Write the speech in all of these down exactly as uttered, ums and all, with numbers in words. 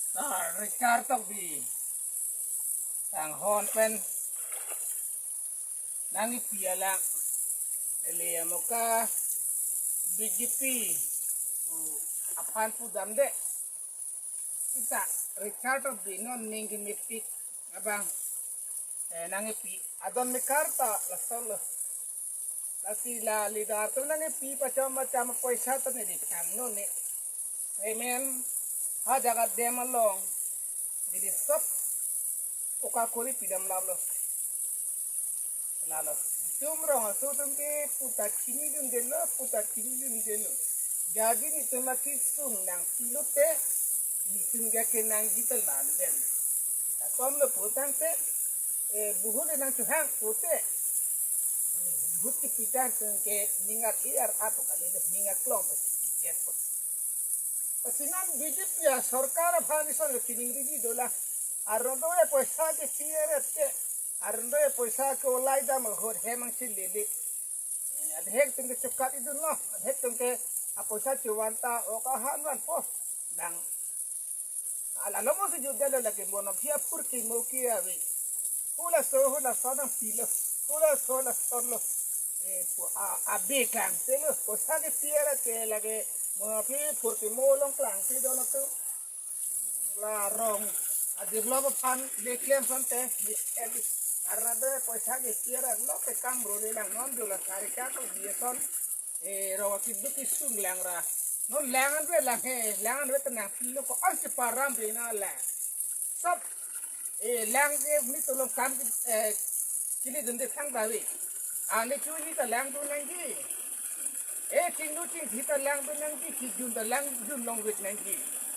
Sir Richard Tokbi, Kanghon pen nangkipi alang, ele amoka B J P aphan pudamde. Sita Richard Tokbi non ning kemepik abang, eh, nangkipi adon mekar ta lasonlo. Lasi la leader atum nangkipi pacham pacham poisa ta neli thang non ne. Amen. Ha jagat dem along. Neli sop oka kori pidam laplo. Lalo. Itum rong aso atum ke puta chinidundelo, puta chinidundelo. Jadi nitum akesung nangpilote, nitum ke kenangji ta lamden. Lason lo putangte, eh, buhut nangchohang pute. Buhut kepitang tangke ningat iar apo kalilo, ningat klong pasi pijet po. Lasi non B J P asorkar aphan ison chiningriji dolang. Arnodoi apoisa ke P R F ke, arnodoi apoisa ke olai dam ahut hem angchin lele. Eh, adhek atum ke chokat idunlo, adhek atum ke apoisa chuvan ta ok ahan vanpo. Dang. Ala lomo si judelo lake mono pia pur ke mo ke ave. Hula so, hula so nangpilo. Hula so, hula so lo. Eh, pu a, abe kangtelo. Poisa ke P R F ke lake mono pia pur ke mo along klangpi dono tu. La rong adir lo aphan le klem asonte, le eli. Arnodoi apoisa ke P R F lo ke kam rore lang non dola sari ka ko dia son. Eh, rong akiduk kesung lang ra. Non lang an ve lang he, lang an ve tenang pilo ko an si param ve na lang. Sop, eh, lang ke mi tolong kam ke, eh, chinidunde thang ta ve. Ane chu hi ta langdun nangji. Eh, chinglu chingthi ta langdun nangji, chijun ta langjun longvek nangji.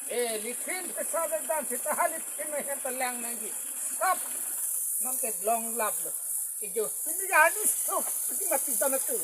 Eh, likhin pesa le dan seta ha likhin me hem ta lang nangji. Sop, non ke long laplo. Ijo, ini ga ani so, ini mati sana tu.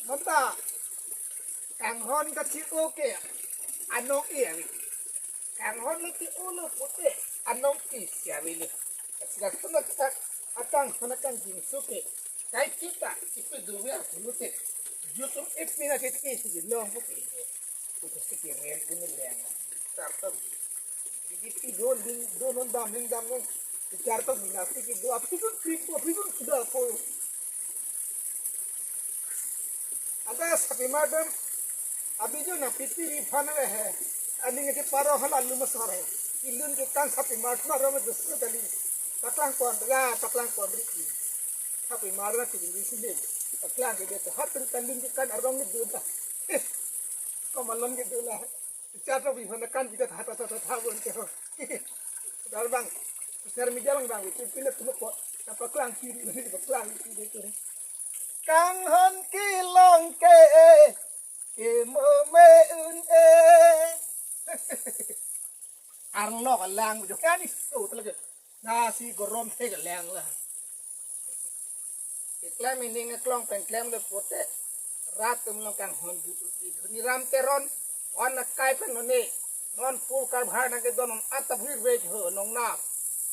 Bonta, Kanghon kachio ke anong e avi. Kanghon le ke ulo pute anong e si avi le. Kasi langsung na kita akang, hona kang jingso ke. Kai kita, kita duwe aku lute. Jutum ipina ke ke si long pute. Pute si ke rem ini leng. Tartam. Bigi ti do ling, do non dam ling dam non. Charto binasi ke do apidun kripo, apidun sudah po. Ada sapi madam, abi jo na piti ri phana he. Ani nge paro hala lumasore. Ilun ke kan sapi madam aro me dusro dali. Paklang kon, ya, paklang kon ri. Sapi madam ti ri sini. Paklang ke dia tu hatun kalun ke kan arong ke dun ta. Komalon ke dun la. Charto bi hona kan kita hata hata hata bon ke. Dal bang. Share media lang bang, itu pindah tu po. Apa klang kiri, apa klang kiri itu. Kanghon kelong ke, ke mo me un e. Arlo kalang jo kan iso talaga. Nasi gorom the kalang la. Keklem ining klong pen klemlo pute. Rat atum along Kanghon du du di Dhoniram Teron. On akai pen noni. Non pur karbhar nangkedon non ata bhir vej ho nong na.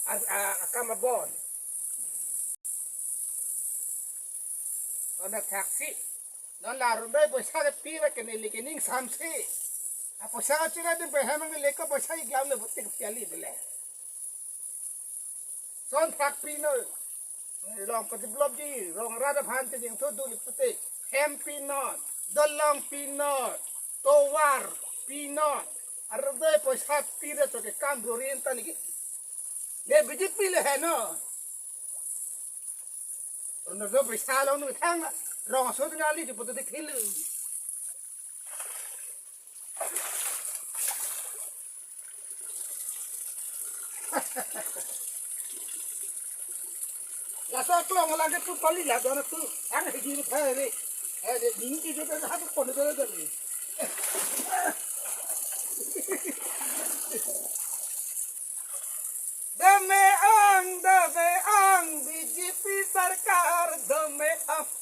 Ar, a, akam abon. Non athaksi. Non la arnodoi poisa kepi ra ke neli ke ning samsi. Apoisa kachira din pe hemang le ko poisa iglam le botik piali dele. Son thak pinon. Rong ko develop ji, rong rat aphan te jing thu duli pute. Hem pinon, dolong pinon, tovar pinon. Arnodoi poisa pira to ke kam dorin ta niki. Le B J P le heno. Arnodoi poisa long nu thang na. Rong so tu nali di pute de khilu. Laso klong lang ke tu pali la dona tu. Ang hiji ni khai re. Eh, de, ni ki jo ka ha tu pon de de ni. Dame ang, dame ang, B J P sarkar, dame ang.